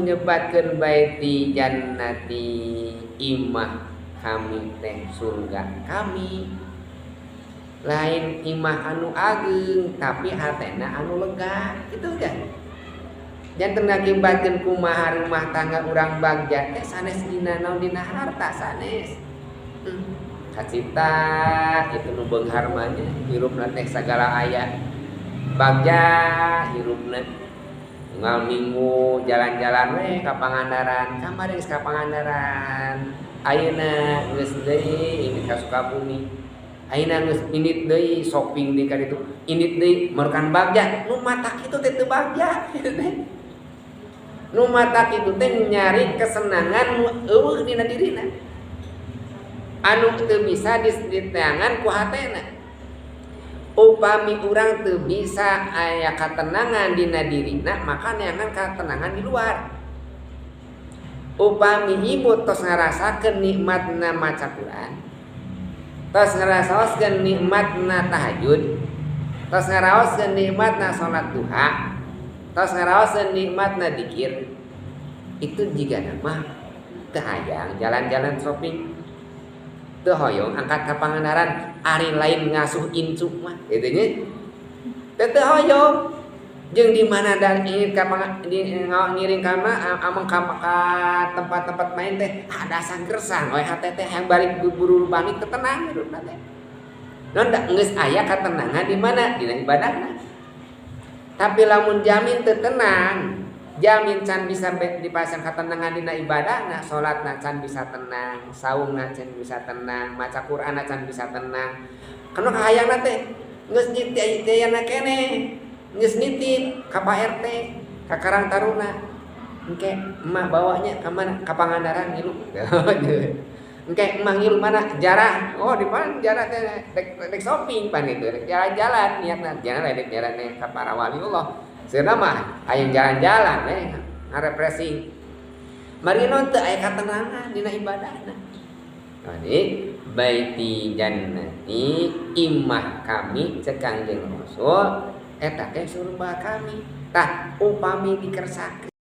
nyebatkeun baiti jannati imah kami teh surga kami. Lain imah anu ageng tapi hatena anu lega gitu kan. Janten ngakibatkeun kumaha rumah tangga urang bagja teh sanes dina naon dina harta sanes. Kacita itu nu beunghar mah nya hirupna teh sagala aya. Bagja hirupna unggal minggu jalan-jalan we ka Pangandaran, kamari geus ka Pangandaran. Ayeuna geus deui ini ka Sukabumi. Ayeuna geus indit deui shopping di ka ditu. Indit deui merukan bagja, nu matak kitu teh teu bagja kitu teh. Nu matak kitu teh nyari kesenangan nu eueuh dina dirina. Anu teu bisa diteangan ku hatena. Upami urang teu bisa aya katenangan dina dirina, maka neangan katenangan di luar. Upami ibu tos ngarasakeun nikmatna maca Quran, tos ngarasakeun nikmatna tahajud, tos ngaraoskeun nikmatna salat duha, tos ngaraoskeun nikmatna dikir, itu jigana mah teu hayang jalan-jalan shopping, teu hoyong angkat ka Pangandaran, ari lain ngasuh incu mah kitu nya. Teu hoyong jeung di mana dan ingin ka di ngiring ka ameng ka tempat-tempat main teh ada sanggersang we hate teh hayang balik buru-buru balik teu tenang hidupna teh. Non da geus aya katenangan di mana dina ibadahna. Tapi lamun jamin teu tenang, jamin can bisa dipasang katenangan dina ibadahna, salatna can bisa tenang, saumna can bisa tenang, maca Qur'anna can bisa tenang. Kana kahayangna teh geus ditayana keneh, geus nitip ka Pak RT, ka Karang Taruna. Engke emak bawanya ka mana? Ka Pangandaran ngilu. Engke emak ngilu mana? Jarah. Oh, di mana jarah teh rek shopping pan itu, rek jalan-jalan niatna. Jangan rek jalan ka para waliullah. Seunah mah hayang jalan-jalan we ngarefreshing. Marino teu aya katenangan dina ibadahna. Jadi baiti jannati imah kami cek Kangjeng Rasul eta teh surga kami. Tah upami dikersakeun